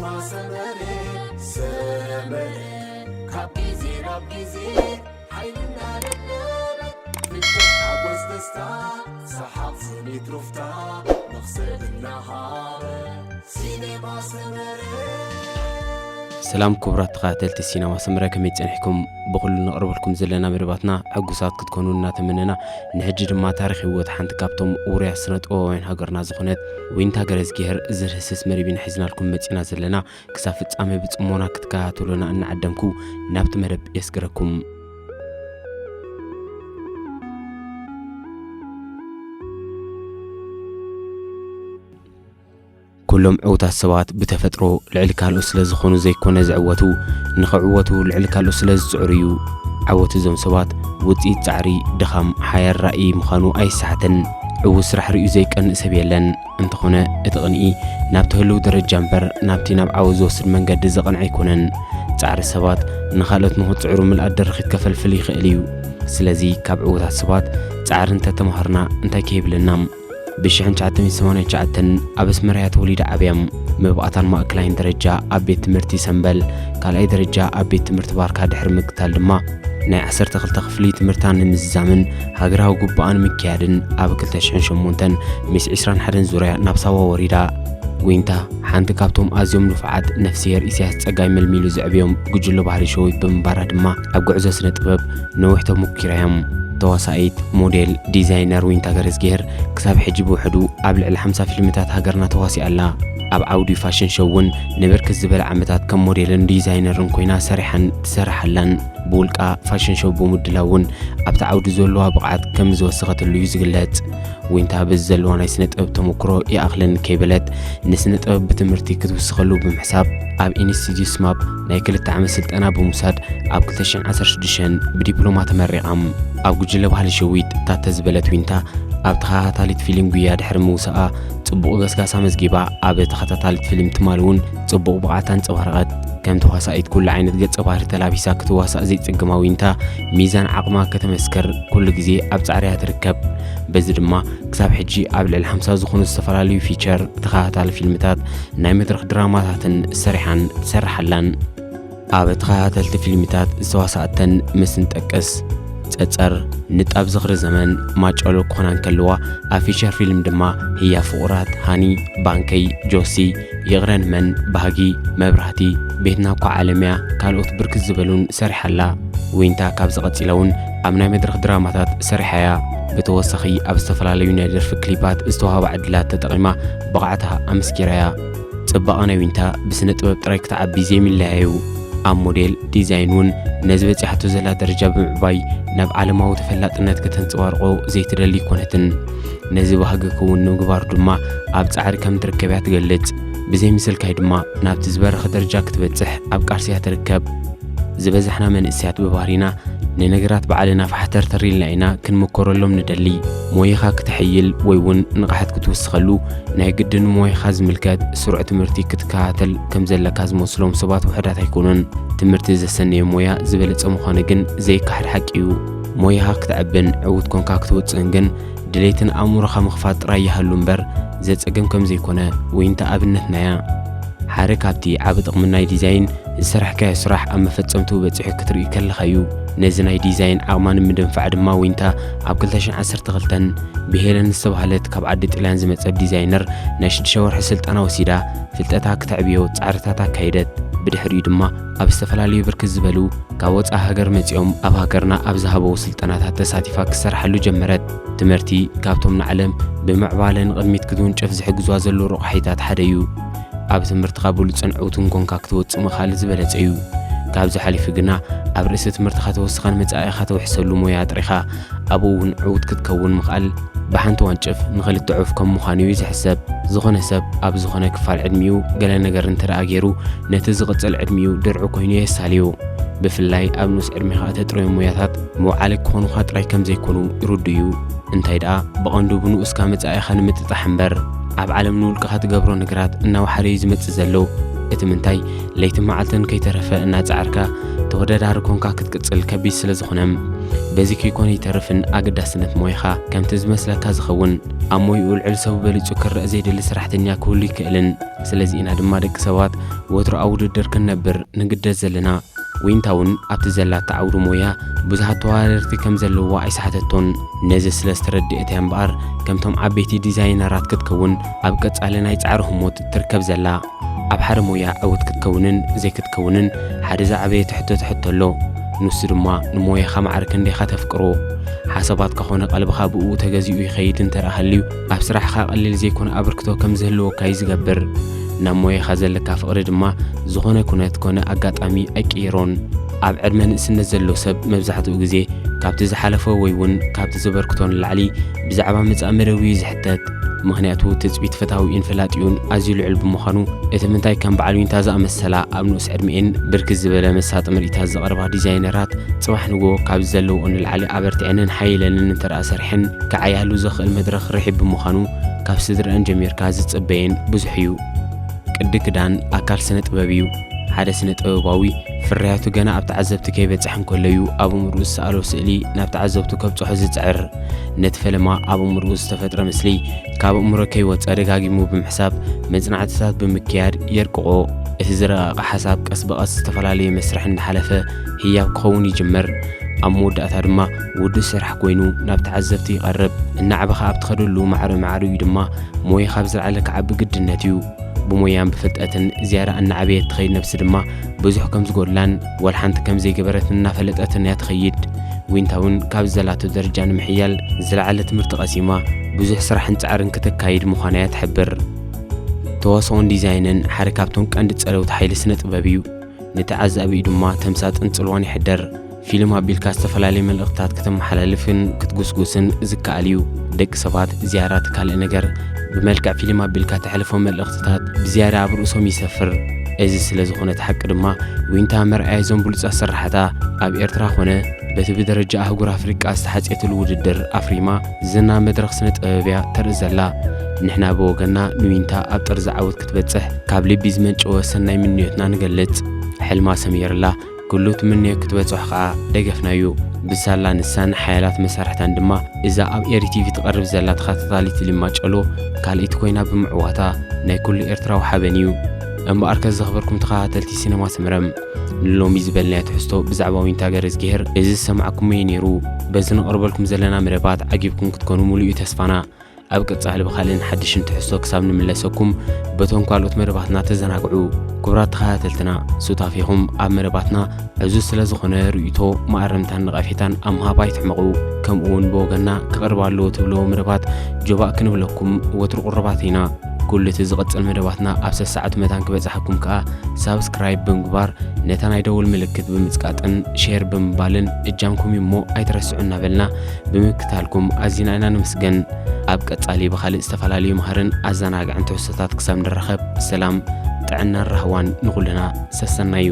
ሰመረ ሰመረ ካብ ግዜ ናብ ግዜ ሓይልና ለመደ ፍቅር ሓጎስ ደስታ ሰሓቕ ስኒት ሩፍታ መኽሰብ እናሃበ ሲኔማ ሰመረ። ሰላም ክቡራት ተኸታተልቲ ሲነማ ሰመረ፣ ከመይ ጸኒሕኩም? ብኹሉ ነቕርበልኩም ዘለና መደባትና ሕጉሳት ክትኮኑ እናተመነና፣ ንሕጂ ድማ ታሪኽ ህይወት ሓንቲ ካብቶም ውሩያት ስነ ጥበባውያን ሃገርና ዝኾነት ዊንታ ገረዝጊሄር ዝድህስስ መደብ ኢና ሒዝናልኩም መጺና ዘለና። ክሳብ ፍጻመ ብጽሞና ክትከታተሉና እናዓደምኩ ናብቲ መደብ የስግረኩም። ኩሎም ዕውታት ሰባት ብተፈጥሮ ልዕሊ ካልኦት ስለ ዝኾኑ ዘይኮነ ዝዕወቱ፣ ንኽዕወቱ ልዕሊ ካልኦት ስለ ዝጽዕሩ እዩ። ዓወት እዞም ሰባት ውጽኢት ጻዕሪ፣ ድኻም፣ ሓያል ራእይ ምዃኑ ኣይሰሓትን። ዕዉት ስራሕ ርእዩ ዘይቀንእ ሰብ የለን። እንተኾነ እቲ ቅንኢ ናብቲ ህልው ደረጃ እምበር ናብቲ ናብ ዓወት ዝወስድ መንገዲ ዘቕንዕ ኣይኮነን። ጻዕሪ ሰባት ንኻልኦት ንኽጽዕሩ ምልኣት ደርኺት ከፈልፍል ይኽእል እዩ። ስለዚ ካብ ዕዉታት ሰባት ጻዕሪ እንተተማሃርና እንታይ ከይብለና? ብ ሽሕን ትሽዓተ ሚእትን ሰማንያን ትሽዓተን ኣብ ኣስመራ እያ ተወሊዳ ዓብያ። መብኣታን ማእከላይን ደረጃ ኣብ ቤት ትምህርቲ ሰምበል፣ ካልኣይ ደረጃ ኣብ ቤት ትምህርቲ ባርካ ድሕሪ ምግታል ድማ ናይ ዓሰርተ ክልተ ክፍሊ ትምህርታ ንምዝዛምን ሃገራዊ ግቡኣ ንምክያድን ኣብ ክልተ ሽሕን ሸሞንተን ምስ ዕስራን ሓደን ዙርያ ናብ ሳዋ ወሪዳ። ዊንታ ሓንቲ ካብቶም ኣዝዮም ንፉዓት ነፍስሄር ኢሳያስ ጸጋይ መልሚሉ ዘዕብዮም ጉጅለ ባህሊ ሸዊት ብምንባራ ድማ ኣብ ጉዕዞ ስነ ጥበብ ነዊሕ ተሞኪራ እያ። ተዋሳኢት፣ ሞዴል፣ ዲዛይነር ዊንታ ገረዝጊሄር ክሳብ ሕጂ ብውሕዱ ኣብ ልዕሊ ሓምሳ ፊልምታት ሃገርና ተዋሲኣ ኣላ። ኣብ ዓውዲ ፋሽን ሾው እውን ንብርክት ዝበለ ዓመታት ከም ሞዴልን ዲዛይነርን ኮይና ሰሪሓን ትሰርሕ ኣላን። ብውልቃ ፋሽን ሾው ብምድላው እውን ኣብቲ ዓውዲ ዘለዋ ብቕዓት ከም ዝወሰኸትሉ እዩ ዝግለጽ። ዊንታ በዚ ዘለዋ ናይ ስነ ጥበብ ተመክሮ ይኣኽለኒ ከይበለት ንስነ ጥበብ ብትምህርቲ ክትውስኸሉ ብምሕሳብ ኣብ ኢንስቲትዩት ስማፕ ናይ ክልተ ዓመት ስልጠና ብምውሳድ ኣብ ክልተ ሽሕን ዓሰርተ ሽዱሽተን ብዲፕሎማ ተመሪቓ። ኣብ ጉጅለ ባህሊ ሸዊት ታተ ዝበለት ዊንታ ኣብ ተኸታታሊት ፊልም ጉያ ድሕሪ ምውሳኣ ጽቡቕ ገስጋስ ኣመዝጊባ። ኣብ ተኸታታሊት ፊልም ትማል እውን ጽቡቕ ብቕዓት ኣንጸባረቐት። ከም ተዋሳኢት ኩሉ ዓይነት ገጸ ባህሪ ተላቢሳ ክትዋሳእ ዘይጽግማ ዊንታ ሚዛን ዓቕማ ከተመስክር ኩሉ ግዜ ኣብ ጻዕሪ እያ ትርከብ። በዚ ድማ ክሳብ ሕጂ ኣብ ልዕሊ ሓምሳ ዝኾኑ ዝተፈላለዩ ፊቸር፣ ተኸታታሊ ፊልምታት፣ ናይ መድረኽ ድራማታትን ሰሪሓን ትሰርሕ ኣላን። ኣብ ተኸታተልቲ ፊልምታት ዝተዋሳእተን ምስ ንጠቅስ፣ ጸጸር፣ ንጣብ ዝኽሪ ዘመን፣ ማጨሎ ክኾና እንከለዋ፣ ኣብ ፊቸር ፊልም ድማ ህያ ፍቑራት፣ ሃኒ፣ ባንከይ፣ ጆሲ፣ ይቕረ ንመን፣ ባህጊ፣ መብራህቲ፣ ቤትና እኳ ዓለምያ፣ ካልኦት ብርክት ዝበሉን ሰሪሓ ኣላ። ዊንታ ካብዚ ቀጺላ እውን ኣብ ናይ መድረኽ ድራማታት ሰሪሓ እያ። ብተወሳኺ ኣብ ዝተፈላለዩ ናይ ደርፊ ክሊፓት ዝተዋህባ ዕድላት ተጠቒማ ብቕዓታ ኣመስኪራ እያ። ጽባቐ ናይ ዊንታ ብስነ ጥበብ ጥራይ ክትዓቢ ዘይምለያ እዩ። ኣብ ሞዴል ዲዛይን እውን ነዚ በጺሓቶ ዘላ ደረጃ ብምዕባይ ናብ ዓለማዊ ተፈላጥነት ከተንጸባርቖ ዘይትደሊ ኣይኮነትን። ነዚ ባህጊ ክውን ንምግባር ድማ ኣብ ጻዕሪ ከም ትርከብ እያ ትገልጽ። ብዘይ ምስልካይ ድማ ናብቲ ዝበረኸ ደረጃ ክትበጽሕ ኣብ ቃልሲ እያ ትርከብ። ዝበዛሕና መንእሰያት ብባህሪና ንነገራት ባዕልና ፋሕተርተር ኢልና ኢና ክንምኮረሎም ንደሊ። ሞያኻ ክተሐይል ወይ እውን ንቕሓት ክትውስኸሉ ናይ ግድን ሞያኻ ዝምልከት ስሩዕ ትምህርቲ ክትከታተል ከም ዘለካ ዝመስሎም ሰባት ውሑዳት ኣይኮኑን። ትምህርቲ ዘሰነየ ሞያ ዝበለጸ ምዃኑ ግን ዘይከሓድ ሓቂ እዩ። ሞያኻ ክትዕብን ዕዉት ኮንካ ክትወጽእን ግን ድሌትን ኣእምሮኻ ምኽፋት ጥራይ ይሃሉ እምበር ዘጸግም ከም ዘይኮነ ዊንታ ኣብነትና እያ። ሓደ ካብቲ ዓቢ ጥቕሚ ናይ ዲዛይን ዝሰራሕካዮ ስራሕ ኣብ መፈጸምትኡ በጺሑ ክትርኢ ከለኻ እዩ። ነዚ ናይ ዲዛይን ዓቕማ ንምድንፋዕ ድማ ዊንታ ኣብ ክልተ ሽሕን ዓሰርተ ክልተን ብሄለን ዝተባህለት ካብ ዓዲ ጥልያን ዝመጸት ዲዛይነር ናይ ሽዱሽተ ወርሒ ስልጠና ወሲዳ ፍልጠታ ክተዕብዮ ጻዕርታት ኣካየደት። ብድሕሪኡ ድማ ኣብ ዝተፈላለዩ ብርክት ዝበሉ ካብ ወጻኢ ሃገር መጺኦም ኣብ ሃገርና ኣብ ዝሃበው ስልጠናታት ተሳቲፋ ክትሰርሓሉ ጀመረት። ትምህርቲ ካብቶም ንዓለም ብምዕባለ ንቕድሚት ክትውንጨፍ ዝሕግዟ ዘለዉ ረቋሒታት ሓደ እዩ። ኣብ ትምህርትኻ ብሉጽን ዕውትን ኮንካ ክትወጽእ ምኽኣል ዝበለጸ እዩ። ካብዚ ሓሊፉ ግና ኣብ ርእሲ ትምህርትኻ ተወስኻ ንመጻኢኻ ተውሕሰሉ ሞያ ኣጥሪኻ ኣብኡ እውን ዕዉት ክትከውን ምኽኣል ብሓንቲ ዋንጭፍ ንኽልተ ዑፍ ከም ምዃኑ እዩ ዝሕሰብ። ዝኾነ ሰብ ኣብ ዝኾነ ክፋል ዕድሚኡ ገለ ነገር እንተ ደኣ ገይሩ ነቲ ዝቕጽል ዕድሚኡ ድርዑ ኮይኑ የሳልዮ። ብፍላይ ኣብ ንኡስ ዕድሜኻ እተጥርዮም ሞያታት መውዓሊ ክኾኑኻ ጥራይ ከም ዘይኮኑ ርዱእ እዩ። እንታይ ደኣ ብቐንዱ ብንኡስካ መጻኢኻ ንምጥጣሕ እምበር። ኣብ ዓለም ንውልቅኻ ትገብሮ ነገራት እናወሓደ እዩ ዝመጽእ ዘሎ። እቲ ምንታይ ለይትን መዓልትን ከይተረፈ እናጸዓርካ ተወዳዳሪ ኮንካ ክትቅጽል ከቢድ ስለ ዝኾነ፣ በዚ ከይኮነ ይተርፍን ኣገዳስነት ሞያኻ ከምቲ ዝመስለካ ዝኸውን፣ ኣብ ሞይኡ ልዕሊ ሰቡ በሊጹ ክረአ ዘይደሊ ሰራሕተኛ ክህሉ ይክእልን። ስለዚ ኢና ድማ ደቂ ሰባት ወትሩ ኣብ ውድድር ክንነብር ንግደድ ዘለና። ዊንታ እውን ኣብቲ ዘላታ ዓውዲ ሞያ ብዙሓት ተወዳደርቲ ከም ዘለውዋ ኣይሰሓተቶን። ነዚ ስለ ዝተረድኤት እያ እምበኣር ከምቶም ዓበይቲ ዲዛይነራት ክትከውን ኣብ ቀጻሊ ናይ ጻዕሪ ህሞት ትርከብ ዘላ። ኣብ ሓደ ሞያ ዕውት ክትከውንን ዘይክትከውንን ሓደ ዝዓበየ ትሕቶ ትሕቶ ኣሎ። ንሱ ድማ ንሞያኻ ማዕረ ክንደይኻ ተፍቅሮ። ሓሳባትካ ኾነ ቀልብኻ ብእኡ ተገዚኡ ይኸይድ እንተ ደኣ ሃልዩ፣ ኣብ ስራሕኻ ቀሊል ዘይኮነ ኣበርክቶ ከም ዝህልወካ እዩ ዝገብር። ናብ ሞያኻ ዘለካ ፍቕሪ ድማ ዝኾነ ኩነት ኮነ ኣጋጣሚ ኣይቅይሮን። ኣብ ዕድመ ንእስነት ዘሎ ሰብ መብዛሕትኡ ግዜ ካብቲ ዝሓለፎ ወይ እውን ካብቲ ዘበርክቶ ንላዕሊ ብዛዕባ መጻኢ መደቡ እዩ ዝሕተት። ምኽንያቱ ትጽቢት ፈታዊኡን ፈላጢኡን ኣዝዩ ልዑል ብምዃኑ፣ እቲ ምንታይ ከም በዓል ዊንታ ዝኣመሰላ ኣብ ንኡስ ዕድሚኤን ብርክት ዝበለ መሳጢ ምርኢታት ዘቕርባ ዲዛይነራት ጽባሕ ንግሆ ካብ ዘለውኦ ንላዕሊ ኣበርቲዐንን ሓይለንን እንተ ደኣ ሰሪሐን ክዓያሉ ዘኽእል መድረኽ ርሒብ ብምዃኑ ካብ ስድረአን ጀሚርካ ዝጽበየን ብዙሕ እዩ። ቅዲ ክዳን ኣካል ስነ ጥበብ እዩ። ሓደ ስነ ጥበባዊ ፍርያቱ ገና ኣብ ተዓዘብቲ ከይበጽሐ እንከሎ እዩ ኣብ ኣእምሮኡ ዝሰኣሎ ስእሊ ናብ ተዓዘብቱ ከብጽሖ ዝጽዕር። ነቲ ፈለማ ኣብ ኣእምሮኡ ዝተፈጥረ ምስሊ ካብ ኣእምሮ ከይወጸ ደጋጊሙ ብምሕሳብ መጽናዕትታት ብምክያድ የርቅቖ። እቲ ዝረቐቐ ሓሳብ ቀስ ብቐስ ዝተፈላለየ መስርሕ እንዳሓለፈ ህያብ ክኸውን ይጅምር። ኣብ መወዳእታ ድማ ውዱእ ስራሕ ኮይኑ ናብ ተዓዘብቲ ይቐርብ። እናዕበኻ ኣብ ትኸደሉ ማዕረ ማዕሪኡ ድማ ሞያኻ ብዝለዓለ ክዓቢ ግድነት እዩ። ብሞያን ብፍልጠትን ዝያዳ እናዓበየት ትኸይድ ነብሲ ድማ ብዙሕ ከም ዝጎድላን ዋላ ሓንቲ ከም ዘይገበረትን እናፈለጠትን እያ ትኸይድ። ዊንታ እውን ካብ ዘላቶ ደረጃ ንምሕያል ዝለዓለ ትምህርቲ ቀሲማ ብዙሕ ስራሕን ጻዕርን ክተካይድ ምዃና እያ ትሕብር። ተዋስኦን ዲዛይንን ሓደ ካብቶም ቀንዲ ጸለውቲ ሓይሊ ስነ ጥበብ እዩ። ንተዓዛቢኡ ድማ ተምሳጥን ጽልዋን ይሕደር። ፊልም ኣቢልካ ዝተፈላለዩ መልእኽትታት ከተመሓላልፍን ክትጉስጉስን ዝከኣል እዩ። ደቂ ሰባት ዝያዳ እቲ ካልእ ነገር ብመልክዕ ፊልም ኣቢልካ ተሕልፎ መልእኽትታት ብዝያዳ ኣብ ርእሶም ይሰፍር። እዚ ስለ ዝኾነ እቲ ሓቂ ድማ ዊንታ መርኣያ እዞም ብሉጻት ስራሓታ ኣብ ኤርትራ ኮነ በቲ ብደረጃ ኣህጉር ኣፍሪቃ ዝተሓጽየትሉ ውድድር ኣፍሪማ ዝና መድረኽ ስነ ጥበብ እያ ተርኢ ዘላ። ንሕና ብወገንና ንዊንታ ኣብ ጥርዚ ዓወት ክትበጽሕ ካብ ልቢ ዝመንጨወ ሰናይ ምንዮትና ንገልጽ። ሕልማ ሰሚርላ ኩሉ ትምንዮ ክትበጽሖ ኸኣ ደገፍና እዩ። ብሳላ ንሳን ሓያላት መሳርሕታን ድማ እዛ ኣብ ኤሪ ቲቪ ትቐርብ ዘላ ተኸታታሊት ፊልም ማጨሎ ካልኣይቲ ኮይና ብምዕዋታ ናይ ኩሉ ኤርትራዊ ሓበን እዩ። እምበኣርከ ዝኸበርኩም ተኸታተልቲ ሲነማ ሰመረ፣ ንሎሚ ዝበልናዮ ትሕዝቶ ብዛዕባ ዊንታ ገረዝግሄር እዚ ዝሰማዕኩሞ እዩ ነይሩ። በዚ ነቕርበልኩም ዘለና መደባት ዓጊብኩም ክትኮኑ ሙሉእ እዩ ተስፋና። ኣብ ቀጻሊ ብኻልእን ሓድሽን ትሕዝቶ ክሳብ ንምለሰኩም በቶም ካልኦት መደባትና ተዘናግዑ። ክቡራት ተኸታተልትና፣ ሱታፌኹም ኣብ መደባትና ዕዙዝ ስለ ዝኾነ ርእይቶ፣ መኣረምታን ነቐፌታን ኣብ ምሃብ ኣይትሕመቑ። ከምኡ እውን ብወገንና ክቐርባ ኣለዎ ትብልዎ መደባት ጆባእ ክንብለኩም ወትሩ ቁሩባት ኢና። ኩሉ እቲ ዝቕጽል መደባትና ኣብ ሰሰዓቱ መታን ክበጽሓኩም ከኣ ሳብስክራይብ ብምግባር ነታ ናይ ደውል ምልክት ብምጽቃጥን ሼር ብምባልን እጃምኩም እዩ እሞ ኣይትረስዑ እናበልና ብምክታልኩም ኣዚና ኢና ነመስግን። ኣብ ቀጻሊ ብኻልእ ዝተፈላለዩ መሃርን ኣዘናግዕን ትሕዝቶታት ክሳብ ንራኸብ ሰላም ጥዕናን ራህዋን ንኹልና ሰሰናዩ።